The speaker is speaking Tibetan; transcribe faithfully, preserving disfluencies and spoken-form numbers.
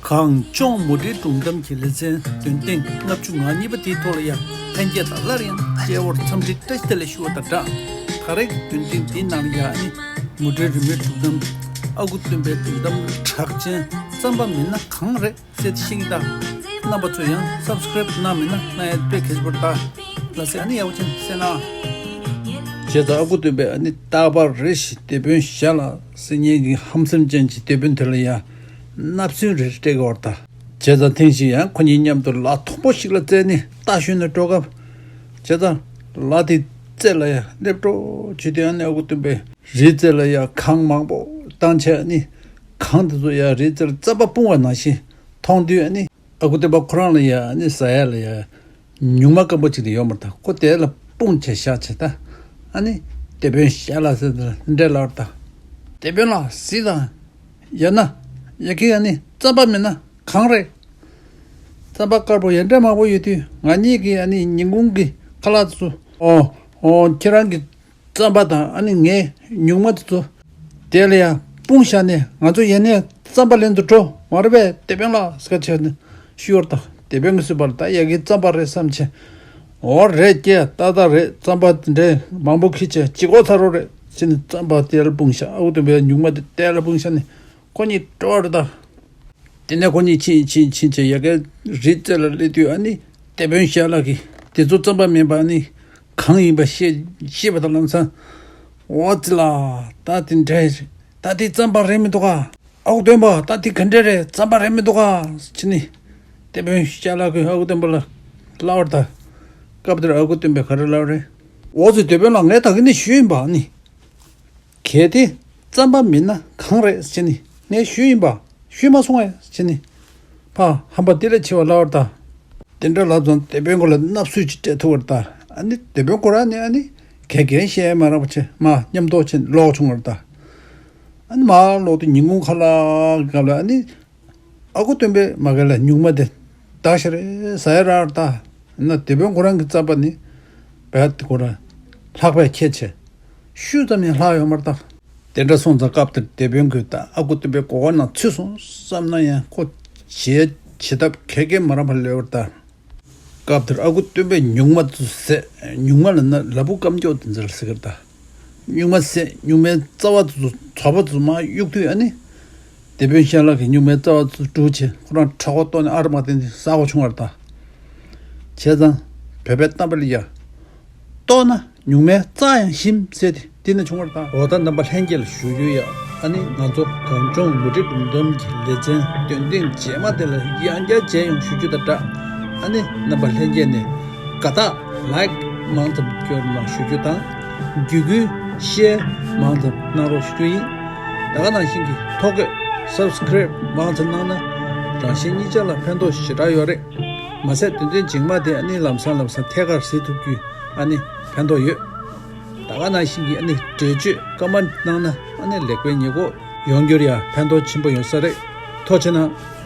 གངས་ལྗོངས་མུ་འབྲེལ་སྒྲུང་གཏམ་གྱི་ལེ་ཚན་འདོན་ཐེངས་ལྔ་བཅུ་ང་གཉིས་པ་དེའི་ཐོག་ལ་ཡང་ལྷན་རྒྱས་དང་སླར་ཡང་མཇལ་བར་འཚམས་འདྲི་བཀྲ་ཤིས་བདེ་ལེགས་ཞུ་བ་དང་སྦྲགས། ད་རེས་ཀྱི་འདོན་ཐེངས་འདིའི་ནང་ལ་ཡང་ཨ་ནི་མུ་འབྲེལ་རི་མོའི་སྒྲུང་གཏམ་ཨ་ཁུ་སྟོན་པའི་སྒྲུང་གཏམ་གྲགས་ཅན་རྩམ་པ་མིན་ན་གངས་རེད་ཟེར་ཏེ་ཤེས་ཀྱི་གདའ། རྣམ་པ་ཚོས་ཡང་སབ་སི་ཀ་རེབ་གནང་མིན་ན་གནང་ཡ་དཔེ་གལ་ཆེན་པོ་རེད་ད། ལགས་སེ་ཨ་ནི་ཡག་པོ་བྱས་ནས་གསན་ཨ། བྱས་ཙང་ཨ་ཁུ་སྟོན་པས་ཨ་ནི་རྟག་པར་རེ་ཞིག་དེད་དཔོན་ཞྭ་ལགས་ཟེར་མཁན་གྱི་ཧམ་སེམས་ཅན་གྱི་དེད་དཔོན་དེ་ལ་ཡ་མནའ་ཟུན་རེ་སྤྲད་ཀྱི་ཡོད་རེད་ད། བྱས་ཙང་ཐེངས་ཤིག་ཡང་ཁོ་གཉིས་མཉམ་དུ་ལ་མཐོ་པོ་ཞིག་ལ་བཙལ་ནས་རྟ་ཞོན་ནས་འགྲོ་སྐབས། བྱས་ཙང་ལ་དེའི་རྩེ་ལ་ཡ་སླེབས་འགྲོ་བྱས་དུས་ཨ་ནི་ཨ་ཁུ་སྟོན་པས་རིའི་རྩེ་ལ་ཡ་གངས་མང་པོ་བཏང་བྱས་ཨ་ནི་གངས་དེ་ཚོ་ཡ་རིའི་རྩེ་ལ་རྩམ་པ་སྤུངས་པ་ནང་བཞིན་མཐོང་དུས་ཨ་ནི། ཨ་ཁུ་སྟོན་པ་ཁོ་རང་ལ་ཡ་ཨ་ནི་ཟ་ཡ་ལ་ཡ་ཉུང་མ་སྐམ་པོ་ཅིག་ལ་ཡོད་མ་རེད་ད། ཁོ་དེ་ལ་སྤུངས་བྱས་བཞག་བྱས་ད། ཨ་ནི་དེད་དཔོན་ཞྭ་ལགས་ཟེར་དེ་ལ་འདི་འདྲས་ལབ་རེད་ད། དེད་དཔོན་ལགས་གཟིགས་དང་། ཡ་ན། ཡ་གི་ཨ་ནི་རྩམ་པ་མིན་ན་གངས་རེད། རྩམ་པ་དཀར་པོ་ཡ་འདྲས་མང་པོ་ཡོད་དུས་ང་གཉིས་ཀྱིས་ཨ་ནི་ཉིན་གུང་གི་ཁ་ལག་ཚོ། ཨོ། ཨོ་ཁྱེད་རང་གི་རྩམ་པ་དང་ཨ་ནི་ངའི་ཉུང་མ་དེ་ཚོ་དེ་ལ་ཡང་སྤུངས་བཞག་ནས་ང་ཚོ་ཡ་ནས་རྩམ་པ་ལེན་དུ་འགྲོ་མ་རེད་པས་དེད་དཔོན་ལགས་ཟེར་བྱས་ནས་ཞུས་པ་རེད་ད། དེད་དཔོན་གྱིས་ཟེར་བ་ལ་ད་ཡ་གི་རྩམ་པ་རེད་བསམ་བྱས། འོ་རེད་ཀྱེ་ཏག་ཏག་རེད། རྩམ་པ་དེ་འདྲའི་མང་པོ་ཁྱེར་བྱས་ལྗིད་ཁོག་ཚ་རོགས་རེད་ཟེར་ནས་རྩམ་པ་དེ་ལ་སྤུངས་བཞག་ཨ་ཁུ་སྟོན་པས་ཉུང་མ་དེ་དེ་ལ་སྤུངས་བཞག་ནས་ཁོ་གཉིས་འགྲོ་བ་རེད་ད། དེ་ནས་ཁོ་གཉིས་ཕྱིན་ཕྱིན་ཕྱིན་བྱས་ཡ་གའི་རི་རྩེ་ལ་སླེབས་དུས་ཨ་ནི་དེད་དཔོན་ཞྭ་ལགས་ཀྱིས་དེ་ཚོ་རྩམ་པ་མིན་པ་ཨ་ནི་གངས་ཡིན་པ་ཤེས་ཤེས་པ་དང་ལམ་སང་། འོ་ཙི་ལ། ད་དེ་འདྲ་རེད། ད་དེ་རྩམ་པ་རེད་མི་འདུག་ག་ཨ་ཁུ་སྟོན་པ་ད་དེ་ག་འདྲ་རེད། རྩམ་པ་རེད་མི་འདུག་ག་ཕྱིན་ནས་དེད་དཔོན་ཞྭ་ལགས་ཀྱིས་ཨ་ཁུ་སྟོན་པ་ལ་ལབ་པ་རེད་ད། སྐབས་དེར་ཨ་ཁུ་སྟོན་པས་ག་རེ་ལབ་རེད། འོ་ཙི་དེད་དཔོན་ལགས་ངས་ད་གིན་ནས་ཞུས་ཡིན་པ་ཨ་ནི། གལ་ཏེ་རྩམ་པ་མིན་ན་གངས་རེད་ཟེར་ནས་ངས་ཞུས་ཡིན་པ། ཞུས་མ་སོང་ངས་ཟེར་ནས་ཕ་ཧམ་པ་འདི་ལས་ཆེ་བ་ལབ་པ་རེད་ད། དེ་འདྲ་ལབ་ཙང་དེད་དཔོན་ཁོ་ལ་མནའ་ཟུན་ཅིག་སྤྲད་ཐུབ་པ་རེད་ད། ཨ་ནི་དེད་དཔོན་ཁོ་རང་ནི་ཨ་ནི་གད་རྒན་བཤད་མ་རག་པ་བྱས་མར་མཉམ་དུ་ཕྱིན་ལོག་བྱུང་བ་རེད་ད། ཨ་ནི་མར་ལོག་དུས་ཉིན་གུང་ཁ་ལག་གི་སྐབས་ལ་ཨ་ནི། ཨ་ཁུ་སྟོན་པས་མ་གི་ལ་ཉུང་མ་དེ་བདག་ཤ་རེ་ཟ་ཡ་རག་ད། ན་དེད་དཔོན་ཁོ་རང་གི་རྩམ་པ་ནི་བལ་དེ་ཁོ་རང་ལྷག་པས་ཁྱེར་བྱས་ཤུ་ཙམ་ཡང་ལྷག་ཡོད་མ་རེད་ད། དེ་འདྲ་སོང་ཙང་སྐབས་དེར་དེད་དཔོན་ཁོས་ད་ཨ་ཁུ་སྟོན་པའི་མགོ་སྐོར་ནང་ཚུད་སོང་བསམ་ན་ཡང་ཁོ་བྱེད་བྱེད་ཐབས་ག་གེ་མ་རག་པ་ལས་བར་ད། སྐབས་དེར་ཨ་ཁུ་སྟོན་པས་ཉུང་མ་ཚོ་བཟས། ཉུང་མ་ལབ་ན་ལ་ཕུག་སྐམ་སྐྱོག་དེ་ཚོ་ལ་ཟེར་གི་རེད་ད། ཉུང་མ་བཟས། ཉུང་མའི་རྩ་བ་ཚོ་ཚོ་བ་ཚོ་མར་གཡུག་དུས་ཨ་ནི། དེད་དཔོན་ཤ་ལགས་ཀྱིས་ཉུང་མའི་རྩ་བ་ཚོ་བཀྲུས་བྱས་ཁོ་རང་དྲག་པོ་གཏོང་ནས་ཨ་ར་མ་དེ་འདི་ཟ་དགོས་བྱུང་བ་རེད་ད། བྱས་ཙང་། བོད་པའི་གཏམ་དཔེ་ལ་ཡ། ལྟོགས་ན། ཉུང་མའི་རྩ་ཡང་ཞིམ་ཟེར་ཏེ་འདི་ནས་བྱུང་བ་རེད་ད། འོ་ད་རྣམ་པ་ལྷན་རྒྱས་ལ་ཞུ་རྒྱུ་ཡ། ཨ་ནི་ང་ཚོ་གངས་ལྗོངས་མུ་འབྲེལ་སྒྲུང་གཏམ་གྱི་ལེ་ཚན་འདོན་ཐེངས་རྗེས་མ་དེ་ལ་ཡང་བསྐྱར་མཇལ་ཡོང་ཞུ་རྒྱུ་དང་སྦྲགས། ཨ་ནི་རྣམ་པ་ལྷན་རྒྱས་ནས་དགའ་རྟགས་ལའིཀ་མང་ཙམ་སྐྱོར་གནང་ཞུ་རྒྱུ་དང་། བརྒྱུད་སྐུལ་ཤེར་མང་ཙམ་གནང་རོགས་ཞུ་རྒྱུ་ཡིན། ད་ག་ནང་བཞིན་གྱི་ཐོ་འགོད་སབ་སི་ཀ་རེབ་མང་ཙམ་གནང་ན་རང་གཞན་གཉིས་ཆ་ལ་ཕན་ཐོགས་ཞེ་དྲག་ཡོད་རེད། མ་ཟད་འདོན་ཐེངས་རྗེས་མ་དེ་ཨ་ནི་ལམ་སང་ལམ་སང་ཐད་ཀར་གཟིགས་ཐུབ་རྒྱུའི་ཨ་ནི་ཕན་ཐོགས་ཡོད། ད་ག་ནང་བཞིན་གྱི་ཨ་ནི་འགྲེལ་བརྗོད་ཀ་མན་གནང་ན་ཨ་ནི་ལེགས་སྤེལ་ཉེས་འགོག་ཡོང་རྒྱུར་ཡང་ཕན་ཐོགས་ཆེན་པོ་ཡོང་ས་རེད། ཐུགས་རྗེ་གནང་།